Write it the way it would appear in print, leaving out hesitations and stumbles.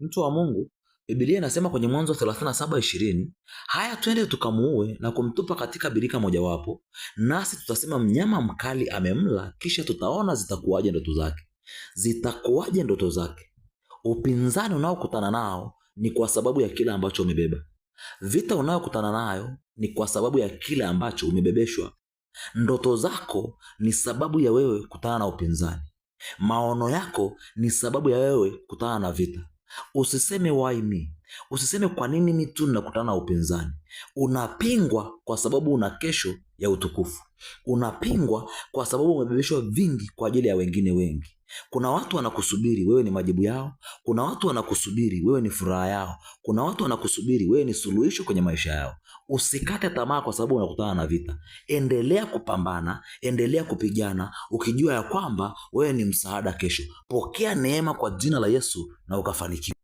Mtu wa Mungu, Biblia inasema kwenye Mwanzo 37:20, haya twende tukamuue na kumtupa katika birika mojawapo, nasi tutasema mnyama mkali amemla, kisha tutaona zitakuwaje ndoto zake. Zitakuwaje ndoto zake? Upinzani unaokutana nao ni kwa sababu ya kile ambacho umebeba. Vita unayokutana nayo ni kwa sababu ya kile ambacho umebebeshwa. Ndoto zako ni sababu ya wewe kutana na upinzani. Maono yako ni sababu ya wewe kutana na vita. Usiseme why me, usiseme kwa nini mimi tu ninakutana na upinzani. Unapingwa kwa sababu una kesho ya utukufu. Unapingwa kwa sababu umebebeshwa vingi kwa ajili ya wengine wengi. Kuna watu wanakusubiri wewe ni majibu yao. Kuna watu wanakusubiri wewe ni furaha yao. Kuna watu wanakusubiri wewe ni suluhisho kwenye maisha yao. Usikate tamaa kwa sababu unakutana na vita. Endelea kupambana, endelea kupigana, ukijua ya kwamba wewe ni msaada kesho. Pokea neema kwa jina la Yesu na ukafanikiwa.